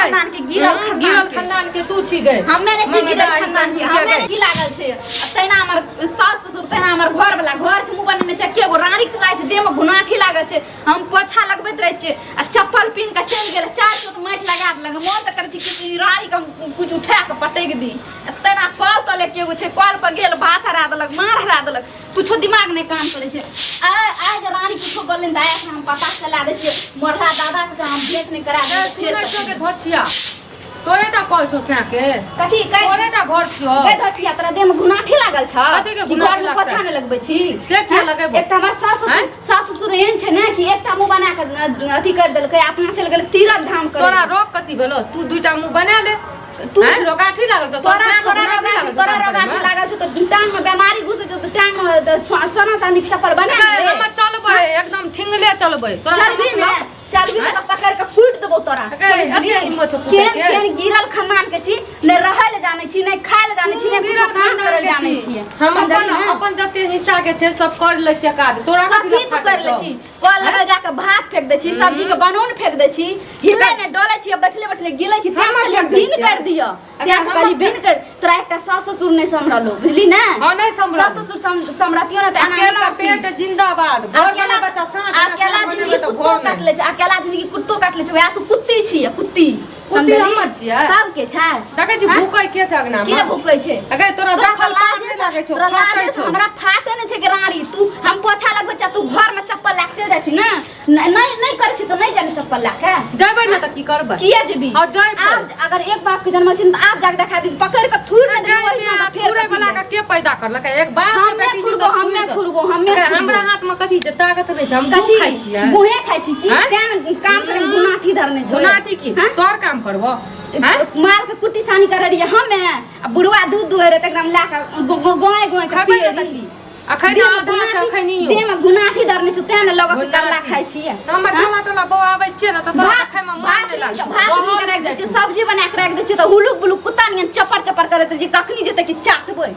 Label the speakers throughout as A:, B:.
A: खानदान के गिरल
B: हम्म, गिरल
A: खानदान के
B: खानदान के तू छी गए
A: हमे नहि छी गिरल
B: मंगदारी
A: खानदान के
B: कहीं
A: हमे
B: के
A: की लागल छै आ तहिना हमर सास ससुर तहिना हमर घर वाला घर के मुंह बनेने छै एगो रानी के लागै छै देह में घुनाठी लागल छै हम पोछा लगबैत रहै छियै आ चप्पल पिन्ह के चलि गेल चारि गोट माटि लगा देलक मोन तऽ करै छै कि ई रानी के हम कुछ उठा के पटकि दी आ तहिना कल तल एगो छै कल पर गेल भात हरा देलक मार हरा देलक कुछो दिमाग नहि काम करै छै आइ आइ जे रानी कुछो बोललिन तऽ आइ हम पता चला दै छियै मरला दादा से हम भेंट नहि करा देबै फेर
B: सुनै छौ के धोछिया तोरे टा कल छौ सैं के
A: कथी कहि
B: तोरे टा घर छियौ
A: गै धोछिया तोरा देह में घुनाठी लागल छ
B: कथी के
A: कि
B: घुनाठी
A: घर में
B: लागतै?
A: पोछा नहि लगबै छी
B: से किया लगेबो?
A: एक तऽ हमर सास ससुर
B: आँय?
A: सास ससुर एहन छै ने कि एकटा मुँह बना कऽ अथी कर देलकै अपना चलि गेलै तीरथ धाम करे
B: तोरा रोग कथी भेलो तू दुईटा मुंह बना ले
A: तू
B: आँय, रोगाठी लागल छौ
A: तोरा
B: सैं के
A: तोरा
B: घुनाठी
A: रोगाठी
B: लागल छौ
A: तोरा
B: काम
A: रोगाठी
B: करैमे।
A: लागल छौ तऽ टांग में बीमारी घुसै छौ तऽ टांग में तऽ सोना चांदी के चप्पल बना
B: अरे,
A: ले
B: हम चलबै एकदम ठिंगले चलबै तोरा से
A: चलबी ने
B: मतलब?
A: चलबी ने तऽ पकड़ के कूट देबो तोरा
B: अगे,
A: समझली?
B: अते हिम्मत छौ कूटै
A: केहन
B: के?
A: केहन गिरल खानदान के छी ने रहै ले जानै छी ने खाय ले जानै छी ने
B: तू
A: कुछो
B: गिरल
A: काम
B: खानदान
A: करे ले
B: के
A: जानै
B: छी।
A: छियै
B: हम अपन
A: समझली ने?
B: अपन जते हिस्सा के छै सब कर लै छियै काज तोरा कथी
A: कथी
B: लए
A: तू
B: फाटै
A: कर लै
B: छौ?
A: छी कल लगा जाके भात फेंक दै छी सब्जी के बनौन फेंक दै छी हिले ने डोलै छी बैठले बैठले गिलै छी तें
B: हमर
A: कहलियै
B: फेंक दै
A: भिन
B: छियै।
A: कर दिअ
B: अगर
A: तें
B: हमर
A: कहलियै भिन कर तोरा एकटा सास ससुर नहि सम्हरलो बुझली ने
B: हँ नहि सम्हरल।
A: सास ससुर सम्हरतियो ने तऽ एना नहि
B: अकेला
A: करती।
B: पेट जिंदाबाद घर वाला
A: अकेला
B: बच्चा साँझ
A: अकेला
B: बनेबै
A: जिंदगी
B: तऽ
A: कुत्तो
B: घर
A: काट
B: नहि
A: लै छै अकेला जिंदगी कुत्तो काट लै छै वएह तू कुत्ती छियै कुत्ती
B: कुत्ती
A: समझली?
B: हमर छियै?
A: तब के छै
B: देखै छी
A: आँय?
B: भूकै के छै अगना
A: के
B: मे
A: भूकै छै
B: अगे तोरा
A: तोरा
B: देखल
A: लाज
B: पाप नहि लागै छौ
A: तोरा लाज
B: फाटै
A: छै,
B: छौ
A: हमरा फाटे नहि छै के रानी तू हम पोछा लगबै छी आ तू घर में चप्पल लए के चलि जाइ छी ने नहि नहि नहि करै छी तऽ नहि जाबी चप्पल लए के
B: जेबै ने तऽ की करबै
A: किया जेबी
B: हँ, जयबै।
A: आब अगर एक बाप के जन्म छै तऽ आब जाके देखा दी पकड़ के थूर नहि देबी ओहिठाम तऽ फेर
B: थुरै
A: कथी
B: वाला
A: लेब?
B: के के पैदा करलकै एक बाप के
A: हमे
B: बेटी छी
A: थुरबो
B: तऽ
A: हमे
B: थुरि
A: थुरबो हमे
B: अरे
A: थुरबो।
B: हमरा हाथ में कथी छै ताकत नहि छै हम दूध
A: कथी
B: खाइ छियै
A: गुहे खाइ छी की
B: आँय?
A: तें ने काम करे गुनाठी धरने छौ
B: गुनाठी की
A: आँय?
B: तोहर काम करबो आँय?
A: माल के कुट्टी सानी करे रहियै हमे आ बुढ़वा दूध दुहे रहे तऽ एकदम लए के गोए गोए के
B: खैबै
A: पिए
B: ने तऽ
A: रही
B: की अखन
A: देह में
B: आधा छै
A: गुनाठी-
B: अखनियो
A: देह में गुनाठी धरने छौ तें ने लगऽ के
B: गुनाठी।
A: करला खाइ छियै
B: हमर टोला टोला बौआ आबै छियै ने तऽ तोरा
A: भात
B: देखै मे मन
A: भात
B: नहि लागै
A: भात नीक के राखि दै छियै सब्जी बना के राखि दै छियै तऽ हुलुक बुलुक कुत्ता नियन चपर चपर करैत रहै छै कखनी जेतै कि चाटबै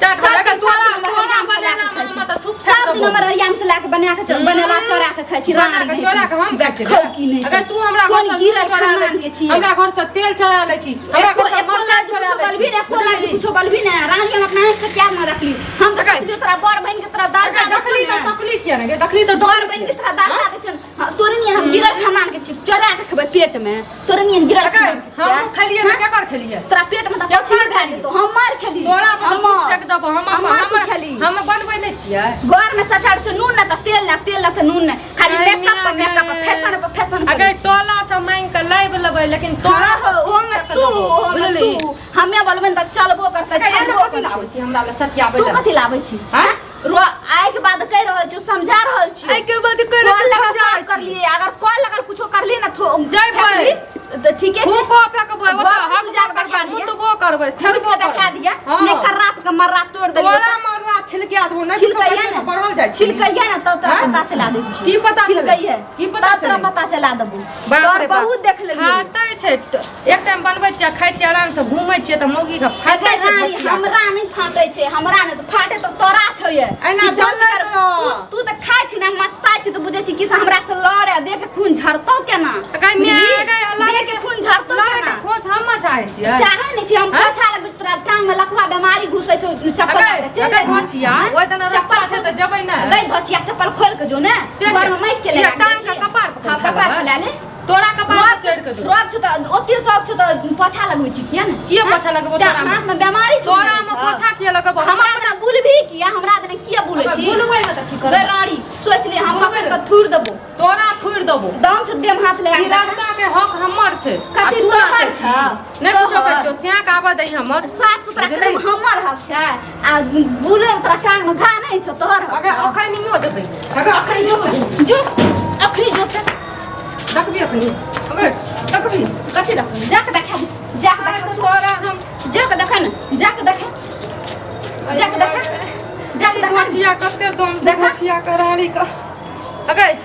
B: चाट
A: सब
B: बना
A: दिन
B: तोरा
A: सब दिन हमर
B: तोरा
A: हरियाम से
B: बनेला
A: लए के खाइ
B: मे
A: छी।
B: हम तऽ थूक फेंक
A: सब दिन
B: देबो
A: हमर हरियाम से लए के बना के बनेला चोरा के खाइ छी
B: बना के चोरा के हम खाइ छियै
A: खौ की नहि
B: अगर तू हमरा घर
A: कोन
B: से
A: गिरल
B: दूध चोरा लै
A: खानदान के
B: छी
A: छियै
B: हमरा घर से तेल चोरा लै छी हमरा
A: एको
B: घर से
A: एको
B: मरचाइ
A: लाज
B: चोरा
A: कुछो
B: लै
A: बलबी
B: छी
A: ने एको लाज कुछो बलबी ने रानी हम अपना आँखि से क्या ना रखली हम तऽ सोचलियो तोरा बड़ बहिन के तोरा दर्जा दै
B: देखली
A: छौ
B: तऽ
A: ने
B: सकली किया ने गे देखली तऽ
A: बड़
B: डर
A: बहिन के तोरा दर्जा दै छौ ने। हाँ, तोरे नियन हम गिरल खानदान के छी, चोरा के खेबै पेट में तोरे नियन गिरल
B: अगे
A: खानदान के छियै।
B: हम खेलियै तऽ केकर खेलियै
A: तोरा पेट में तऽ
B: केकर
A: कुछ नहि भए
B: खेलियै?
A: जेतौ हम मार खेली
B: तोरा पर तऽ थूक
A: हमर
B: फेंक देबो हम
A: हमर तू
B: हमर
A: खेली
B: हम बनबै नहि छियै
A: घर में सठार छौ नून ने तऽ तेल ने तेल ने तऽ नून ने खाली
B: अरे
A: मेकअप पर
B: मियाँ
A: मेकअप पर
B: गे।
A: फैशन पर फैशन
B: अगर टोला से मांगि के लाबि लेबै लेकिन तोरा
A: तोरा हो ओमे
B: फेंक
A: तू
B: देबो,
A: ओमे
B: बुझली?
A: तू हमे बोलबै तऽ चलबो करतै
B: अगे, एना
A: छलबो
B: कथी
A: करतै।
B: लाबै छी हमरा लए सठियाबै
A: तू
B: लए
A: कथी लाबै छी
B: आँय?
A: रो आइ के बाद कहि रहल छी समझा रहल छी
B: आइ के बाद कहि रहल
A: कॉल
B: छी,
A: लगा
B: समझा
A: साफ
B: रहल
A: कर
B: छी।
A: लिए अगर कॉल अगर कुछो कर लिए ना थो
B: जयबै।
A: फेंकली, तऽ ठीके छै
B: थूको फेकबै ओतऽ
A: घर
B: हगबो
A: पूजा के
B: करबै
A: देखा दिया।
B: मुतबो करबै छेड़बो
A: छेड़बो देखा
B: करबै
A: दिया
B: हँ।
A: नहीं कर्रा के मर्रा तोड़ देलियै
B: तोरा मर्रा छिलकिया देबो नहि कुछो
A: छिलकैया
B: कहै छियै
A: ने
B: तऽ बढ़ल जाइ छै
A: छिलकैया ने तब तोरा
B: आँय?
A: पता चला दै छी
B: की पता चलै?
A: छिलकैया
B: की पता
A: तब तोरा
B: चलै?
A: पता चला देबो
B: बाप
A: तोर
B: रे बाप।
A: बहुत देख लेलियै
B: फाटै छै एक टाइम बनबै छियै खाइ छियै आराम से घूमै छियै तऽ मौगी के फाटै
A: अगर
B: छै
A: रानी
B: धोतिया के।
A: हमरा नहि फाटै छै हमरा नहि फाटे तऽ तोरा छौ ये
B: एना
A: कि जाँच
B: जलै
A: कर
B: रह।
A: तू तू तऽ खाइ छी ना मस्ता छी तऽ बुझै छी कि से हमरा से लड़े देह के खून झरतौ केना
B: गै माय,
A: बुझली?
B: गै, लड़े
A: देह के खून झरतौ
B: लड़े के
A: केना
B: खोज हम चाहै छियै
A: चाहे नहि छी हम
B: आँय?
A: पोछा लगबै छी, तोरा टांग में लकवा बीमारी घुसै छौ चप्पल
B: अगै
A: लए के चलि
B: अगै
A: जाइ छी
B: धोचिया ओहि दिना
A: चप्पल
B: रस्ता छै तऽ जेबै ने
A: गै धोचिया चप्पल खोल के जो ने
B: से
A: घर में माटि के
B: किया
A: लगा
B: टांग के कपार पर
A: हां
B: उठा
A: कपार
B: लेबै?
A: पर लए ले
B: तोरा कपार पर चढ़ि के जो
A: रोग छौ तऽ ओते शौक छौ तऽ पोछा लगबै छी किया ने
B: किया पोछा लगबो
A: तोरा
B: तोरा
A: हाथ में बीमारी छौ
B: तोरा में पोछा किया लगबो
A: हमरा जना बुलबी किया हमरा जना किया बुलै छी
B: बुलबै ने तऽ की
A: गै
B: करबै
A: रानी सोच ले हम
B: बुलबै
A: पकड़ के थूर देबो
B: तोरा थुरि देबो
A: दम छौ देह में हाथ लगा
B: ई
A: के देखा।
B: रास्ता के हक हमर छै आ
A: कथी
B: तू
A: तोहर
B: नाचै छी
A: छौ?
B: नहि कुछो
A: तोहर।
B: कहै छौ स्याक आबऽ दही हमर
A: साफ सुथरा
B: बुझली?
A: करे में हमर हक छै आ बुलै में तोरा टांग में घा नहीं छौ तोहर हक
B: अगर
A: छौ।
B: अखन नियो देबै अगर अखन नियो देबै
A: जो अखनी जो तऽ
B: देखबी अखनी अगर देखबी
A: कथी देखबी जाके देखा जाके देखा
B: तोरा हम
A: जाके देखा ने जाके देखा जाके देखा जाके देखा
B: धोचिया कते दम छै
A: देखा।
B: धोचिया करारी का अगर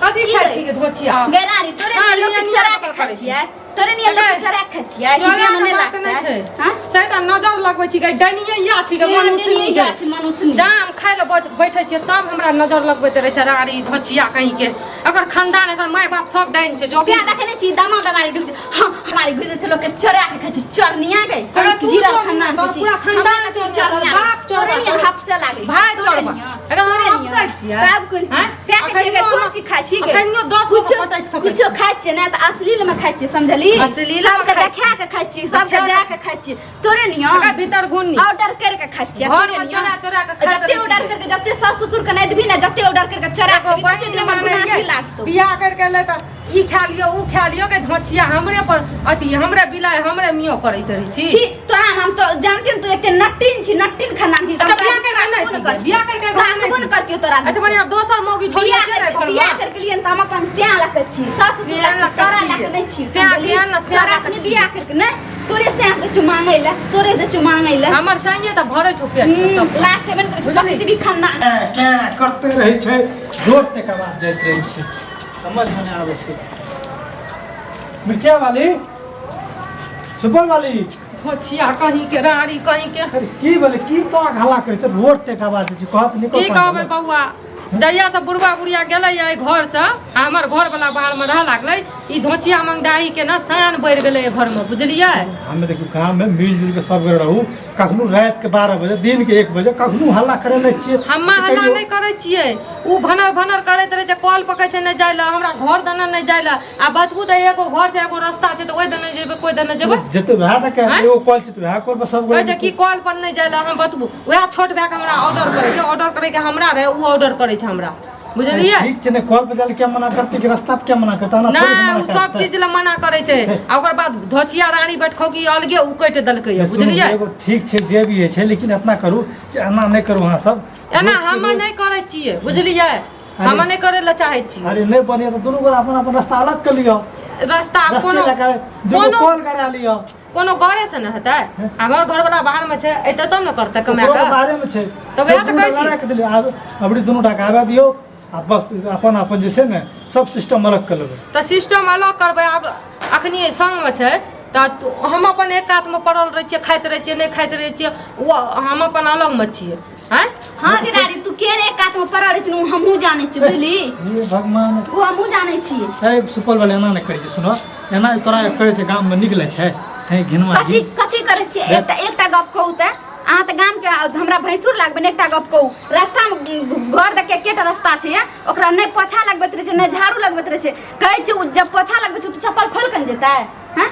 B: कथी
A: की
B: खाइ
A: रे?
B: छी के धोचिया
A: गैरारी तोरे
B: साड़ी
A: लोग के
B: अनिया
A: चोरा के
B: पकड़
A: खाइ
B: करै
A: छियै तोरे नियन लोग के चोरा के खाइ छियै कि देह में नहि
B: बात नहि
A: लागतै
B: छै
A: हाँ
B: सैता नजर लगबै छी गै डनिये या छी गै मनुष्य
A: या छी मनुष्य
B: जाम खाइ लए बैठै छियै तब हमरा नजर लगबैत रहै छै राड़ी धोचिया कहीं के एकर खानदान एकर माय बाप सब डाइन छै जोगी
A: तें देखे नहि छी दामा बेमारी डूबि हाँ हमारी घुसि छै लोग के चोरा के खाइ छै चरनिया के
B: अरे तू
A: गिरल
B: चोरनी,
A: खानदान
B: तोहर
A: के छी।
B: पूरा खानदान
A: हमरा
B: चोरनी,
A: चोरनिया
B: बाप
A: तोरे
B: चोरबा,
A: नियन
B: तोहर
A: हफसे लागै
B: भाय
A: तोरे
B: चोरबा।
A: नियन।
B: एकर हम
A: तोरे
B: हफसै
A: नियन।
B: छियै।
A: तब कोन चीज
B: आँय?
A: तें कहै छियै
B: अखनियो
A: कोन चीज खाइ छी गे?
B: अखनियो 10 गो
A: कुछो
B: पटकि सकै
A: कुछो खाइ छियै ने तऽ अश्लील में खाइ छियै समझली
B: अश्लील में
A: सबके
B: खाइ
A: देखा के खाइ छियै सबके
B: देखा
A: दए के खाइ छियै तोरे नियन
B: एकर भीतर गुण
A: ऑर्डर कर के खाइ छियै
B: घर
A: तोरे
B: में
A: नियन।
B: चोरा चोरा के खाइत
A: जते
B: रहै
A: ऑर्डर
B: छियै।
A: करके जते सास ससुर के नहि देबही ने जते ऑर्डर करके चोरा के
B: एगो
A: देबही, तते
B: बहिन
A: देह में
B: मानै
A: गुनाठी
B: ये,
A: लागतौ
B: बियाह करके एलै तऽ ई खा लियो ऊ खा लियो के धोचिया हमरे पर अथी हमरे बिलाय हमरे मियो करैत रहै छी
A: छी तोरा हम तो जानती हूँ तू एते नट्टिन छी नट्टिन खानदान की
B: अच्छा, बियाह करके नहि थी, बियाह करके घर नहि
A: कोन
B: थी।
A: करतियो तोरा
B: अच्छा बढ़िया दोसर मौगी छोड़िए
A: बियाह
B: के
A: करके
B: घर
A: बियाह
B: में
A: करके लिए तऽ हम अपन स्याह लके छी सास ससुर
B: स्याह
A: लके
B: लके
A: तोरा
B: छी।
A: लके नहि छी
B: स्याह
A: समझली?
B: के न, स्याह
A: तोरा
B: लके
A: अपने
B: छी।
A: बियाह करके नहि तोरे स्याह से चुमांगै ले तोरे से चुमांगै ले
B: हमर संगे तऽ भरै छौ पेट में सब
A: लास्ट में करै छी
B: बुझली?
A: कथी भी खानदान
C: कैं कैं करते रहै छै जोर तक आवाज जाइत रहै छै समझमे नहि आबै छै मिर्चा वाली सुपौल वाली
B: धोचिया कहीं के राड़ी कहीं के
C: अरे की भेलै की तोरा हल्ला करै छै रोड तक आवाज जाइ छै कहत निकल
B: की कहबै बौआ जहिया से बुढ़वा बुढ़िया गेलै एहि घर से आ हमर घर वाला बाहर में रह लागलै ई धोचिया मंगदाही के ना शान बढ़ि गेलै एहि घर में बुझलियै
C: हमे देखियौ गाममे मिल जुलि के सब गोटे रहू कखनो राति के 12 बजे दिन के 1 बजे कखनो हल्ला करे नहि छियै
B: हम्मा हल्ला
C: कहियो-
B: नहि करै छियै ओ भनर भनर करैत रहै छै कल पकै छै नहि जाइ लए हमरा घर दने नहि जाइ लए आ बतबू तऽ एगो घर छै एगो रस्ता छै तऽ ओहि दने जेबै कोइ दने जेबै
C: जते वएह तऽ
B: आँय?
C: एगो कल छै तऽ वएह कल पर सब
B: कहै छै कि कल पर नहि जाइ लए हम बतबू वएह छोट भायके हमरा ऑर्डर करै छै ऑर्डर करैके हमरा रहै ओ ऑर्डर करै छै हमरा बुझलियै
C: ठीक छै ने कल पर जाय क्या मना करते कि रास्ता पर क्या मना करते ना
B: नहि ओ सब चीज लए मना करै छै आ ओकर बाद धोचिया रानी बैठखौकी अलगे उकटि देलकै बुझलियै
C: एगो ठीक छै जे भी होइ छै लेकिन एतना करू जे एना नहि करू अहाँ सब
B: एना हम नहि करै छियै बुझलियै हम नहि करै लए चाहै छी
C: अरे नहि बनिए तऽ दुनू गोरा अपन अपन रास्ता अलग कर लिअ
B: रास्ता आब
C: रास्ते
B: कोनो
C: लगा दूगो
B: कोनो
C: कॉल करा लिअ
B: कोनो गरे से ने हेतै हमर घरवला बाहर में छै एतै तब ने करतै कमा
C: ओकरो
B: कऽ
C: बारे में छै
B: तऽ वएह तऽ कहै छी।
C: लड़ा के देलियै आब अबरी दुनू टा के आबे दियौ आ बस अपन अपन जे छै ने सब सिस्टम अलग कर लेबै
B: तऽ सिस्टम अलग करबै आब अखनी संगमे छै तऽ हम अपन एक कातमे पड़ल रहै छियै खाइत रहै छियै नहि खाइत रहै छियै ओ हम अपन अलगमे छियै आँय
A: हाँ गे रानी तू के रे कात में पड़ल रहै छी उ हमहूँ जानै छी बुझली
C: हे भगवान
A: उ हमहूँ जानै छी
C: ए सुपौल वाले एना नहि करै छै सुनो एना तोरा करै छै गाममे नीक लगै छै हे घिनवा
A: कथी कथी करै छियै एकटा एकटा गप कहू तऽ अहाँ तऽ गामके हमरा भैंसुर लागबै ने एकटा गप कहू रास्तामे घर दऽ के एकेटा रास्ता छै या ओकरा नहि पोछा लगबैत रहै छै नहि झाड़ू लगबैत रहै छै कहै छै उ जब पोछा लगबै छै तऽ चप्पल खोलि कऽ ने जेतै हँ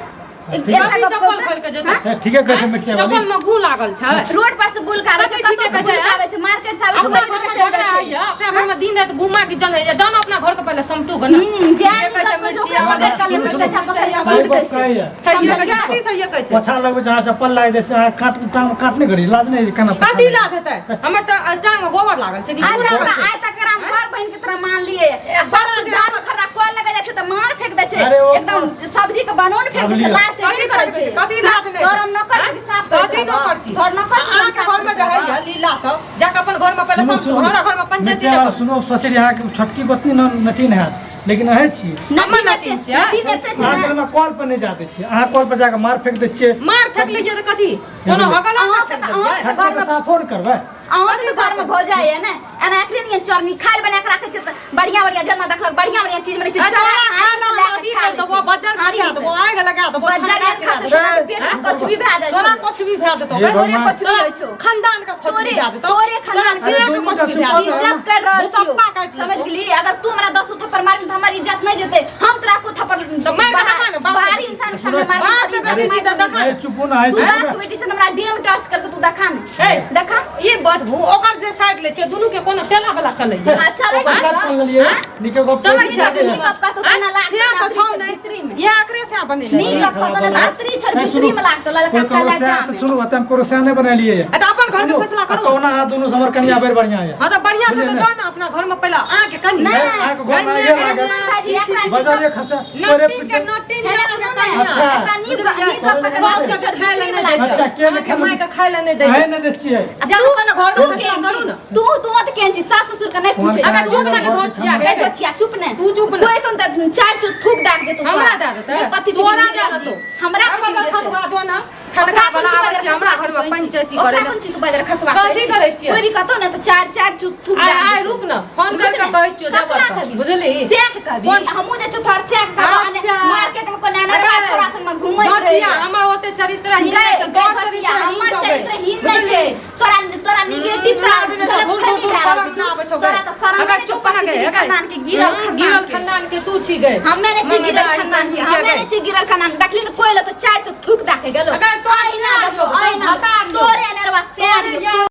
A: एक-
C: ठीक है।
A: एकटा गप
B: चप्पल
A: कहू तऽ,
B: खोलि कऽ जेतै
C: ए, ठीके कहै छै मिर्चाई वाली
B: चप्पल में गू लागल छै
A: रोड पर से बुल के आबै छै
B: कथी ठीके
A: कतौ से
B: कहै
A: बुल
B: छै,
A: के आबै छै मार्केट से आबै छै
B: अपना
A: वही
B: घर
A: जगह
B: में
A: चलि
B: झगड़ा
A: जाइ छै
B: होइया अपना घर में दिन राति घुमा के जन होइया जानो अपना घर के पहले समटू गना
A: हम्म, जे आदमी गप कहै छै ओकरा पकड़ि कऽ
C: सुनू,
A: लेबै, चचा पकड़ि कऽ
C: सही
A: बांधि दै
C: गप
A: छै।
C: कहैया
B: सही
A: समझलियै?
B: कथी सही कहै छै
C: पोछा लगबै छै अहाँ चप्पल लागि जाइ छै अहाँ काट टांग काट नहि करी लाज नहि केना पोछा
B: कथी
C: लागि
B: लाज हेतै हमर तऽ टांग में गोबर लागल छै कि
A: आइ
B: गू
A: तक
B: लागल छै
A: आइ तक एकरा हम घर बहिन के तरह मान लिए आ सब कुछ झाड़ू खर्रा कल लगे जाइ छै तऽ मार फेंक दै छै
C: अरे ओ-
A: एकदम सब्जी के बनोन फेंक दै छै
C: अब लिअ।
A: लाज
B: कथी
A: नहि करै
B: करै
A: छै
B: छै कथी लाज नहि
A: तोर हम नौकर छी कि साफ कर
B: कथी नौकर छी
A: तोर नौकर छी
B: अहाँके घर में जे है लीला सब जाके अपन घर में पहले
C: सुनू,
B: समटू
C: सुनू।
B: हमरा घर में पंचायती
C: मिर्चाई
B: नहि
C: वाला
B: करू।
C: सुनू सोचै रही अहाँके छोटकी गोतनी न नटीन हैत लेकिन अहें छी
B: हमर नटीन छियै।
A: नटीन एते छै
C: अहाँ
A: ने
C: तऽ कॉल पर नहि जा दै छियै अहाँ कॉल पर जाके मार फेंक दै छियै
B: मार फेंक लियै तऽ कथी कोनो हगल
A: अहाँके तऽ अहाँके
C: फैक्ट्री
A: घर में
C: साफो ने करबै
A: अहाँके तऽ घरमे भऽ जाइए ने एना एकरे नियन चरनी खाय बना के राखै छै तऽ बढ़िया बढ़िया जेना देखलक बढ़िया बढ़िया चीज बनै छै
B: चना
A: चना
B: खा
A: थारी
B: ला
A: से लए
B: अथी
A: के खा
B: कर
A: लै
B: देबो
A: छै।
B: बजर
A: थारी
B: खा
A: से।
B: देबो आग लगा देबो
A: बजर आर खा
C: ए,
A: छै पेट में कुछ भी भए जाइ
B: तोरा
A: छै
B: कुछ भी भए जेतौ
C: हे
B: गै।
A: तोरे
C: भगवान।
A: कुछ भी होइ छौ
B: खानदान के खोज भी
A: तोरे
B: भए जेतौ
A: तोरे
B: तोरा
A: खानदान
B: से
C: अरे
B: के
C: दुनू
B: कुछ
C: का
B: भी भए
C: चुप
B: जेतौ
A: इज्जत कर रहल छियौ
B: दुसप्पा काटि
A: समझ
B: लेतौ।
A: गेली अगर तू हमरा 10 थप्पड़ मारबी तऽ हमर इज्जत नहि जेतै हम तोरा को थप्पड़
B: तऽ मारि कऽ देखा ने, बाप के
A: बाहरी
B: बेटी।
A: इंसान के
C: सुनो,
A: सामने मारबी
B: बाप के
A: तऽ
B: बेटी
A: इज्जत
B: छी तऽ देखा
C: अरे चुपू ना है
A: तू
C: चुपू
A: बाप
C: ना
A: के बेटी छै तऽ हमरा डीएम टच करके तू देखा ने
B: ए,
A: देखा
B: ई बतबू ओकर जे साइड लै छै दुनू के कोनो तेला वाला चलैया
A: हाँ, चलै
C: ओकर
A: छै
C: साथ कोन लेलियै नीके गप
B: चलै
C: करै
B: छै
C: छी।
A: नीक गप कहतौ तेना लागतौ
B: से तऽ
A: ना
B: छौ
A: भीतरी
B: नहि
A: भीतरी में।
B: ये एकरे से बनेले
A: नीक
B: छै
A: गप कहतौ ना भीतरी छै भीतरी में लागतौ ललका
C: कोई ककरो
A: काला
C: सएह
A: जाम
C: तऽ सुनू ओतऽ हम ककरो सएह नहि बनेलियै
B: आ तऽ अपन घर के फैसला करू
C: कहुना अहाँ दुनू से हमर कनिया बड़ बढ़िया यऽ
B: हाँ तऽ बढ़िया छै तऽ
C: बुझलियै
B: दो ने अपना घर में पहले अहाँके कनी
A: नहि।
C: अहाँके घर में
B: नहि,
C: आइए
B: नहि,
C: लागत
A: सुन भाजी एकरा नीक
C: बजरिए
A: गप
C: खसे तोरे
B: नटीन के
C: पीछे
B: नटीन
A: हेने
B: के
A: सुन ने,
C: अच्छा।
A: एकरा नीक नीक गप कहतौ
B: सास के खाय लए नहि दै
C: अच्छा, के नहि
B: अहाँके माय के खाय लए नहि दै
C: अहें नहि दै छियै
B: जा
A: तू
B: अपन घर
A: तू
B: में फैसला
A: केहन
B: करू
A: छी?
B: ने
A: तू तू तऽ केहन छी छी, सास ससुर के नहीं पूछे छी।
B: अगर चुप ना के धोचिया
A: गई धोचिया, चुप ने।
B: तू चुप ने।
A: कोई तो चार चो थूक दाग देतो।
B: हमरा दए देतै?
A: नहीं, पति
B: तोरा दए देतौ।
A: हमरा
B: अब
A: कथी
B: अगर
A: देतौ?
B: खसवा दो ना, खनका
A: ओकरा
B: वाला
A: कोन
B: आबै
A: चीज
B: छै हमरा घर में पंचायती करे
A: ओकरा
B: ले।
A: कोन चीज तू बाजार खसवा
B: कथी करै छियै?
A: कोई भी कहतो ना तो चार चार चू थूक
B: आइ
A: दाग
B: आइ
A: देतौ।
B: रुक ना, फोन कर के कहै छियौ
A: ककरा
B: जबर
A: कहबी?
B: बुझली?
A: सेख कहबी।
B: कोन?
A: हमहूँ जे छौ तोहर सेख कहबो।
B: अच्छा।
A: मार्केट में कोई नाना
B: अरे,
A: छोरा संग में घूमैत रहै।
B: धोचिया, हमर ओते चरित्रहीन
A: गए
B: नहि छै,
A: गए
B: तोहर
A: भचिया,
B: चरित्रहीन
A: हमर
B: छौ गए।
A: चरित्रहीन नहि
B: बुझली?
A: छै। तोरा तोरा निगेटिव
B: हम्म, लाज नहि छौ, धूर, धूर, धूर, शरम नहि आबै छौ गए।
A: तोरा तऽ शरम
B: अगर
A: नहि छौ,
B: चुप भऽ गए, अगर।
A: खानदान के गिरल
B: हम्म,
A: खानदान
B: गिरल
A: के।
B: खानदान के तू छी गए।
A: हमे नहि छी गिरल
B: मंगदाई
A: खानदान के,
B: के
A: हमे
B: गए।
A: नहि छी गिरल खानदान के। देखली ने कोई ल तऽ चार चो थूक दाके गेलो।
B: अगर